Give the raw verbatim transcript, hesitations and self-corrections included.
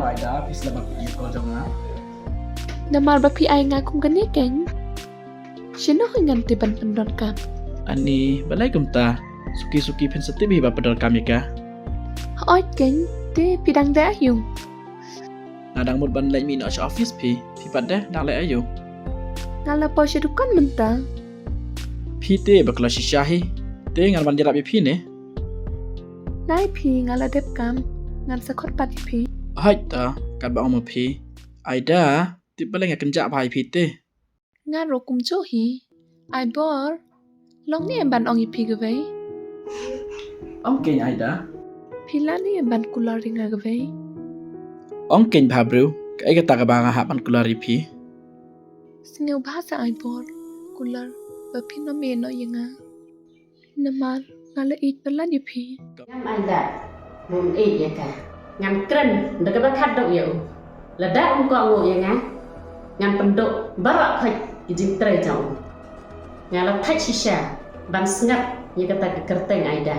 Aida, phi sla ba phi call jong nga. Namar ba phi ai nga kum kane keiñ. Shano hi ngan tip ban pyndonkam? Ani, balei kumta? Suki suki phin sa tip hi ba pyndonkam ïa ka. Hooid keiñ, te phi dang dei aïu? Nga dang mut ban leit mih noh sha office phi, phi pat de dang leit aïu? Nga la poi sha dukan mynta. Phi te ba khlaiñ shisha hi, te ngan ban ïarap ïa phi ne? Nai phi, nga la dep kam, ngan sa khot pat ïa phi. Hooid ta, katba ong ma phi. Aida, tip balei nga kynjah bha ïa phi te. Nga ruh kumjuh hi. Ai bor, long ne em ban ong ïa phi kawei? Ong keiñ Aida. Phi lah ne em ban kular ïa nga kawei? Ong keiñ bha briew, kaei kata kaba nga hap ban kular ïa phi? Sngewbha sa ai bor, kular ba phin ym ïeh noh ïa nga. Namar nga la ïeit palat ïa phi. Ngam ai lad, bym ïeit ïa ka. Ngan kren da kaba khadduh ïa u. Lada um kohnguh ïa nga, ngan pynduh baroh khoit ki jingtrei jong u. Nga la thait shisha ban sngap ïa kata ka kyrteng Aida.